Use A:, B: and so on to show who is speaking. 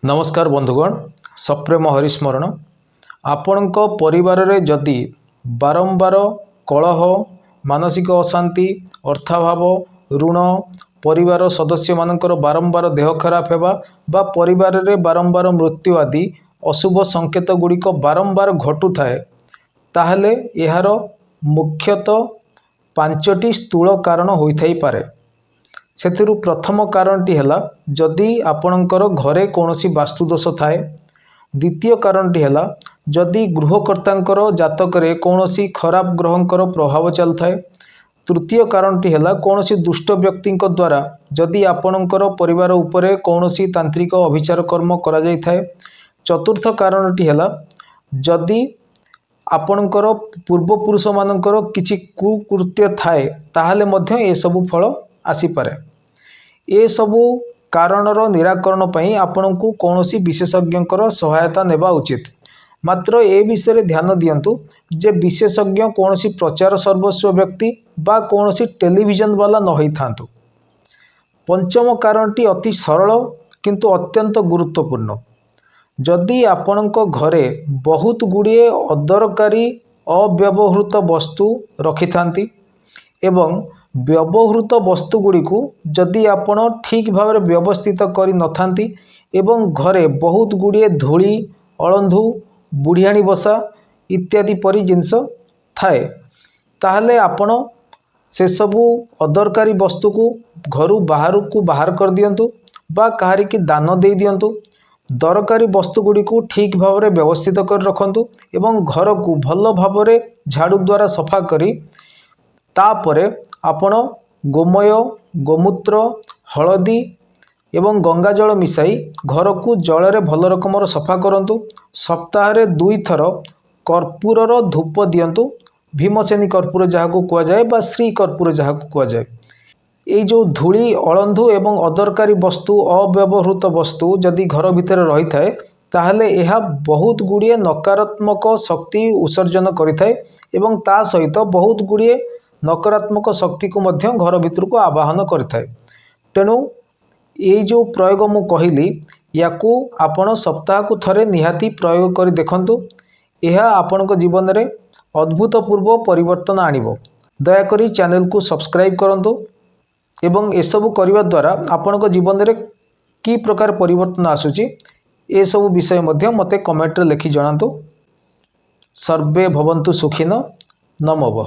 A: ନମସ୍କାର ବନ୍ଧୁଗଣ, ସପ୍ରେମ ହରିସ୍ମରଣ। ଆପଣଙ୍କ ପରିବାରରେ ଯଦି ବାରମ୍ବାର କଳହ, ମାନସିକ ଅଶାନ୍ତି, ଅର୍ଥାଭାବ, ଋଣ, ପରିବାର ସଦସ୍ୟମାନଙ୍କର ବାରମ୍ବାର ଦେହ ଖରାପ ହେବା ବା ପରିବାରରେ ବାରମ୍ବାର ମୃତ୍ୟୁ ଆଦି ଅଶୁଭ ସଂକେତ ଗୁଡ଼ିକ ବାରମ୍ବାର ଘଟୁଥାଏ, ତାହେଲେ ଏହାର ମୁଖ୍ୟତଃ ପାଞ୍ଚଟି ସ୍ଥୂଳ କାରଣ ହୋଇଥାଇପାରେ। ସେଥିରୁ ପ୍ରଥମ କାରଣଟି ହେଲା, ଯଦି ଆପଣଙ୍କର ଘରେ କୌଣସି ବାସ୍ତୁଦୋଷ ଥାଏ। ଦ୍ୱିତୀୟ କାରଣଟି ହେଲା, ଯଦି ଗୃହକର୍ତ୍ତାଙ୍କର ଜାତକରେ କୌଣସି ଖରାପ ଗ୍ରହଙ୍କର ପ୍ରଭାବ ଚାଲିଥାଏ। ତୃତୀୟ କାରଣଟି ହେଲା, କୌଣସି ଦୁଷ୍ଟ ବ୍ୟକ୍ତିଙ୍କ ଦ୍ୱାରା ଯଦି ଆପଣଙ୍କର ପରିବାର ଉପରେ କୌଣସି ତାନ୍ତ୍ରିକ ଅଭିଚାର କର୍ମ କରାଯାଇଥାଏ। ଚତୁର୍ଥ କାରଣଟି ହେଲା, ଯଦି ଆପଣଙ୍କର ପୂର୍ବପୁରୁଷମାନଙ୍କର କିଛି କୁକୃତ୍ୟ ଥାଏ, ତାହେଲେ ମଧ୍ୟ ଏସବୁ ଫଳ ଆସିପାରେ। ଏସବୁ କାରଣର ନିରାକରଣ ପାଇଁ ଆପଣଙ୍କୁ କୌଣସି ବିଶେଷଜ୍ଞଙ୍କର ସହାୟତା ନେବା ଉଚିତ। ମାତ୍ର ଏ ବିଷୟରେ ଧ୍ୟାନ ଦିଅନ୍ତୁ ଯେ ବିଶେଷଜ୍ଞ କୌଣସି ପ୍ରଚାର ସର୍ବସ୍ୱ ବ୍ୟକ୍ତି ବା କୌଣସି ଟେଲିଭିଜନ ବାଲା ନ ହୋଇଥାନ୍ତୁ। ପଞ୍ଚମ କାରଣଟି ଅତି ସରଳ କିନ୍ତୁ ଅତ୍ୟନ୍ତ ଗୁରୁତ୍ୱପୂର୍ଣ୍ଣ। ଯଦି ଆପଣଙ୍କ ଘରେ ବହୁତ ଗୁଡ଼ିଏ ଅଦରକାରୀ, ଅବ୍ୟବହୃତ ବସ୍ତୁ ରଖିଥାନ୍ତି ଏବଂ ବ୍ୟବହୃତ ବସ୍ତୁ ଗୁଡ଼ିକୁ ଯଦି ଆପଣ ଠିକ୍ ଭାବରେ ବ୍ୟବସ୍ଥିତ କରିନଥାନ୍ତି ଏବଂ ଘରେ ବହୁତ ଗୁଡ଼ିଏ ଧୂଳି, ଅଳନ୍ଧୁ, ବୁଢ଼ିଆଣୀ ବସା ଇତ୍ୟାଦି ପରି ଜିନିଷ ଥାଏ, ତାହେଲେ ଆପଣ ସେସବୁ ଅଦରକାରୀ ବସ୍ତୁକୁ ଘରୁ ବାହାରକୁ ବାହାର କରିଦିଅନ୍ତୁ ବା କାହାରିକି ଦାନ ଦେଇଦିଅନ୍ତୁ। ଦରକାରୀ ବସ୍ତୁ ଗୁଡ଼ିକୁ ଠିକ୍ ଭାବରେ ବ୍ୟବସ୍ଥିତ କରି ରଖନ୍ତୁ ଏବଂ ଘରକୁ ଭଲ ଭାବରେ ଝାଡ଼ୁ ଦ୍ୱାରା ସଫା କରି ତାପରେ ଆପଣ ଗୋମୟ, ଗୋମୂତ୍ର, ହଳଦୀ ଏବଂ ଗଙ୍ଗାଜଳ ମିଶାଇ ଘରକୁ ଜଳରେ ଭଲ ରକମର ସଫା କରନ୍ତୁ। ସପ୍ତାହରେ ଦୁଇଥର କର୍ପୂରର ଧୂପ ଦିଅନ୍ତୁ, ଭୀମସେନୀ କର୍ପୂର ଯାହାକୁ କୁହାଯାଏ ବା ଶ୍ରୀ କର୍ପୂର ଯାହାକୁ କୁହାଯାଏ। ଏଇ ଯେଉଁ ଧୂଳି, ଅଳନ୍ଧୁ ଏବଂ ଅଦରକାରୀ ବସ୍ତୁ, ଅବ୍ୟବହୃତ ବସ୍ତୁ ଯଦି ଘର ଭିତରେ ରହିଥାଏ, ତାହେଲେ ଏହା ବହୁତ ଗୁଡ଼ିଏ ନକାରାତ୍ମକ ଶକ୍ତି ଉତ୍ସର୍ଜନ କରିଥାଏ ଏବଂ ତା ସହିତ ବହୁତ ଗୁଡ଼ିଏ ନକାରାତ୍ମକ ଶକ୍ତିକୁ ମଧ୍ୟ ଘର ଭିତରକୁ ଆବାହନ କରିଥାଏ। ତେଣୁ ଏଇ ଯେଉଁ ପ୍ରୟୋଗ ମୁଁ କହିଲି, ୟାକୁ ଆପଣ ସପ୍ତାହକୁ ଥରେ ନିହାତି ପ୍ରୟୋଗ କରି ଦେଖନ୍ତୁ। ଏହା ଆପଣଙ୍କ ଜୀବନରେ ଅଦ୍ଭୁତପୂର୍ବ ପରିବର୍ତ୍ତନ ଆଣିବ। ଦୟାକରି ଚ୍ୟାନେଲକୁ ସବସ୍କ୍ରାଇବ୍ କରନ୍ତୁ ଏବଂ ଏସବୁ କରିବା ଦ୍ୱାରା ଆପଣଙ୍କ ଜୀବନରେ କି ପ୍ରକାର ପରିବର୍ତ୍ତନ ଆସୁଛି, ଏସବୁ ବିଷୟ ମଧ୍ୟ ମୋତେ କମେଣ୍ଟରେ ଲେଖି ଜଣାନ୍ତୁ। ସର୍ବେ ଭବନ୍ତୁ ସୁଖିନଃ। ନମୋ।